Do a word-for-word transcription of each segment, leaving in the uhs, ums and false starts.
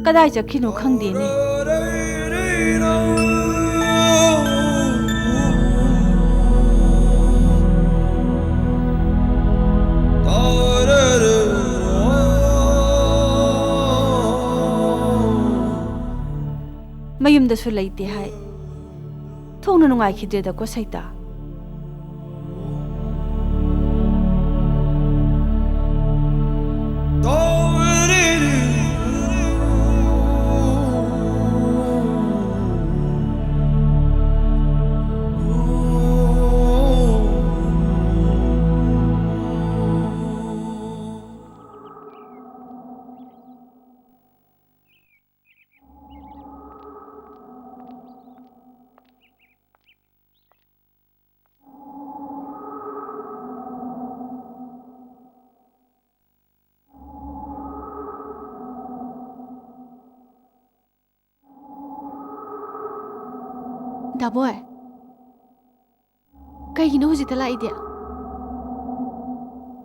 ꯀꯗꯥꯏ ꯆꯠꯈꯤꯅꯣ ꯈꯪꯗꯦꯅꯦ꯫ ꯃꯌꯨꯝꯗꯁꯨ ꯂꯩꯇꯦ ꯍꯥꯏ꯫ ꯊꯣꯛꯅ ꯅꯨꯡꯉꯥꯏꯈꯤꯗ꯭ꯔꯦꯗꯀꯣ ꯁꯩꯇꯥ꯫ ꯗꯥꯕꯣꯏ, ꯀꯩꯒꯤꯅꯣ ꯍꯧꯖꯤꯛꯇ ꯂꯥꯛꯏꯗꯤ?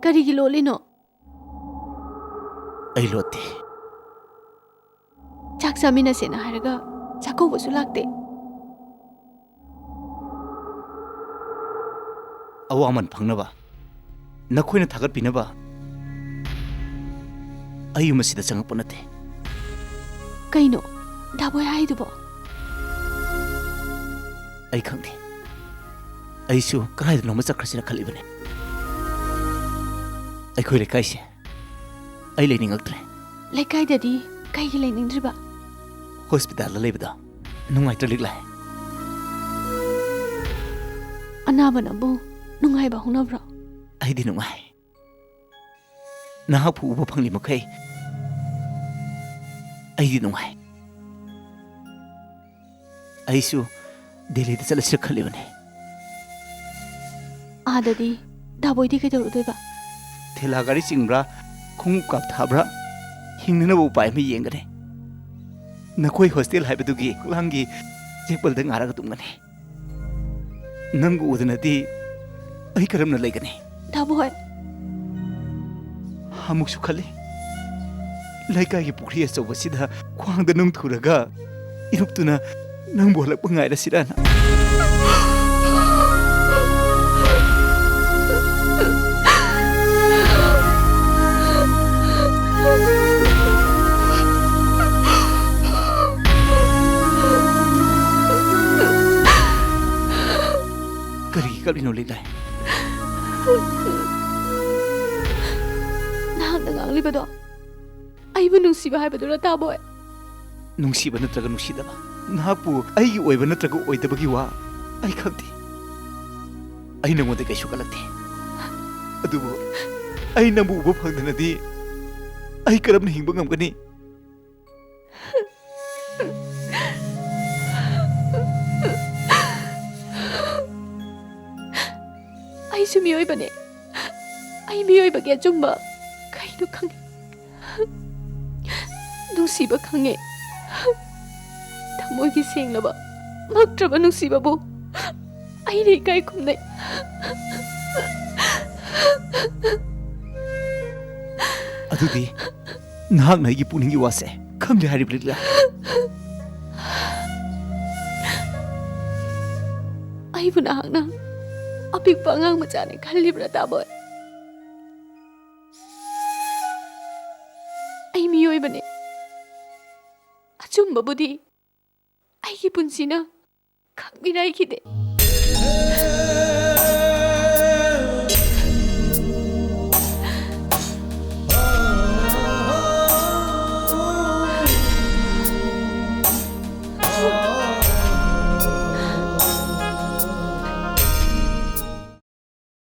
ꯀꯔꯤꯒꯤ ꯂꯣꯠꯂꯤꯅꯣ? ꯑꯩ ꯂꯣꯠꯇꯦ꯫ ꯆꯥꯛ ꯆꯥꯃꯤꯟꯅꯁꯦꯅ ꯍꯥꯏꯔꯒ ꯆꯥꯛꯀꯧꯕꯁꯨ ꯂꯥꯛꯇꯦ꯫ ꯑꯋꯥꯃꯟ ꯐꯪꯅꯕ, ꯅꯈꯣꯏꯅ ꯊꯥꯒꯠꯄꯤꯅꯕ ꯑꯩ ꯌꯨꯝ ꯑꯁꯤꯗ ꯆꯪꯉꯛꯄ ꯅꯠꯇꯦ꯫ ꯀꯩꯅꯣ ꯗꯥꯕꯣꯏ ꯍꯥꯏꯗꯨꯕꯣ? ꯑꯩ ꯈꯪꯗꯦ꯫ ꯑꯩꯁꯨ ꯀꯗꯥꯏꯗꯅꯣꯃ ꯆꯠꯈ꯭ꯔꯁꯤꯔ ꯈꯜꯂꯤꯕꯅꯤ꯫ ꯑꯩꯈꯣꯏ ꯂꯩꯀꯥꯏꯁꯦ ꯑꯩ ꯂꯩꯅꯤꯡꯉꯛꯇ꯭ꯔꯦ꯫ ꯂꯩꯀꯥꯏꯗꯗꯤ ꯀꯩꯒꯤ ꯂꯩꯅꯤꯡꯗ꯭ꯔꯤꯕ? ꯍꯣꯁꯄꯤꯇꯥꯜꯗ ꯂꯩꯕꯗꯣ ꯅꯨꯡꯉꯥꯏꯇ꯭ꯔ, ꯂꯤꯛꯂꯥꯏ? ꯑꯅꯥꯕꯅꯕꯨ ꯅꯨꯡꯉꯥꯏꯕ ꯍꯧꯅꯕ꯭ꯔꯣ? ꯑꯩꯗꯤ ꯅꯨꯡꯉꯥꯏ꯫ ꯅꯍꯥꯛꯄꯨ ꯎꯕ ꯐꯪꯂꯤ ꯃꯈꯩ ꯑꯩꯗꯤ ꯅꯨꯡꯉꯥꯏ꯫ ꯑꯩꯁꯨ ꯗꯦꯜꯂꯤꯗ ꯆꯠꯂꯁꯤꯔ ꯈꯜꯂꯤꯕꯅꯤ꯫ ꯑꯥꯗꯗꯤ ꯗꯥꯕꯣꯏꯗꯤ ꯀꯩꯗꯧꯔꯨꯗꯣꯏꯕ? ꯊꯦꯂꯥ ꯒꯥꯔꯤ ꯆꯤꯡꯕ꯭ꯔꯥ, ꯈꯣꯡꯎꯞ ꯀꯥꯞꯊꯥꯕ꯭ꯔꯥ, ꯍꯤꯡꯅꯅꯕ ꯎꯄꯥꯏ ꯑꯃ ꯌꯦꯡꯒꯅꯤ꯫ ꯅꯈꯣꯏ ꯍꯣꯁꯇꯦꯜ ꯍꯥꯏꯕꯗꯨꯒꯤ ꯐꯛꯂꯥꯡꯒꯤ ꯆꯦꯛꯄꯜꯗ ꯉꯥꯔꯒ ꯇꯨꯝꯒꯅꯤ꯫ ꯅꯪꯕꯨ ꯎꯗꯅꯗꯤ ꯑꯩ ꯀꯔꯝꯅ ꯂꯩꯒꯅꯤ? ꯗꯥꯕꯣꯏ꯫ ꯑꯃꯨꯛꯁꯨ ꯈꯜꯂꯤ, ꯂꯩꯀꯥꯏꯒꯤ ꯄꯨꯈ꯭ꯔꯤ ꯑꯆꯧꯕꯁꯤꯗ ꯈ꯭ꯋꯥꯡꯗ ꯅꯨꯡ ꯊꯨꯔꯒ ꯏꯔꯨꯞꯇꯨꯅ ꯅꯪꯕꯨ ꯍꯜꯂꯛꯄ ꯉꯥꯏꯔꯁꯤꯔꯅ꯫ ꯀꯔꯤꯒꯤ ꯀꯞꯂꯤꯅꯣ, ꯂꯤꯛꯂꯥꯏ? ꯅꯍꯥꯛꯅ ꯉꯥꯡꯂꯤꯕꯗꯣ ꯑꯩꯕꯨ ꯅꯨꯡꯁꯤꯕ ꯍꯥꯏꯕꯗꯨꯔ, ꯇꯥꯕꯣꯏ? ꯅꯨꯡꯁꯤꯕ ꯅꯠꯇ꯭ꯔꯒ ꯅꯨꯡꯁꯤꯗꯕ, ꯅꯍꯥꯛꯄꯨ ꯑꯩꯒꯤ ꯑꯣꯏꯕ ꯅꯠꯇ꯭ꯔꯒ ꯑꯣꯏꯗꯕꯒꯤ ꯋꯥ ꯑꯩ ꯈꯪꯗꯦ꯫ ꯑꯩ ꯅꯉꯣꯟꯗ ꯀꯩꯁꯨ ꯀꯜꯂꯛꯇꯦ꯫ ꯑꯗꯨꯕꯨ ꯑꯩ ꯅꯪꯕꯨ ꯎꯕ ꯐꯪꯗꯅꯗꯤ ꯑꯩ ꯀꯔꯝꯅ ꯍꯤꯡꯕ ꯉꯝꯒꯅꯤ? ꯑꯩꯁꯨ ꯃꯤꯑꯣꯏꯕꯅꯦ꯫ ꯑꯩ ꯃꯤꯑꯣꯏꯕꯒꯤ ꯑꯆꯨꯝꯕ ꯀꯩꯅꯣ ꯈꯪꯉꯤ꯫ ꯅꯨꯡꯁꯤꯕ ꯈꯪꯉꯦ꯫ ꯊꯃꯣꯏꯒꯤ ꯁꯦꯡꯂꯕ, ꯃꯛꯇ꯭ꯔꯕ ꯅꯨꯡꯁꯤꯕꯕꯨ ꯑꯩꯅ ꯏꯀꯥꯏ ꯈꯨꯝꯅꯩ꯫ ꯑꯗꯨꯗꯤ ꯅꯍꯥꯛꯅ ꯑꯩꯒꯤ ꯄꯨꯛꯅꯤꯡꯒꯤ ꯋꯥꯁꯦ ꯈꯪꯗꯦ ꯍꯥꯏꯔꯤꯕ꯭ꯔꯥ, ꯂꯤꯂꯥ? ꯑꯩꯕꯨ ꯅꯍꯥꯛꯅ ꯑꯄꯤꯛꯄ ꯑꯉꯥꯡ ꯃꯆꯥꯅꯦ ꯈꯜꯂꯤꯕ꯭ꯔꯥ, ꯇꯥꯕꯣꯏ? ꯑꯩ ꯃꯤꯑꯣꯏꯕꯅꯦ꯫ ꯑꯆꯨꯝꯕꯕꯨꯗꯤ ꯑꯩꯒꯤ ꯄꯨꯟꯁꯤꯅ ꯈꯪꯃꯤꯟꯅꯈꯤꯗꯦ꯫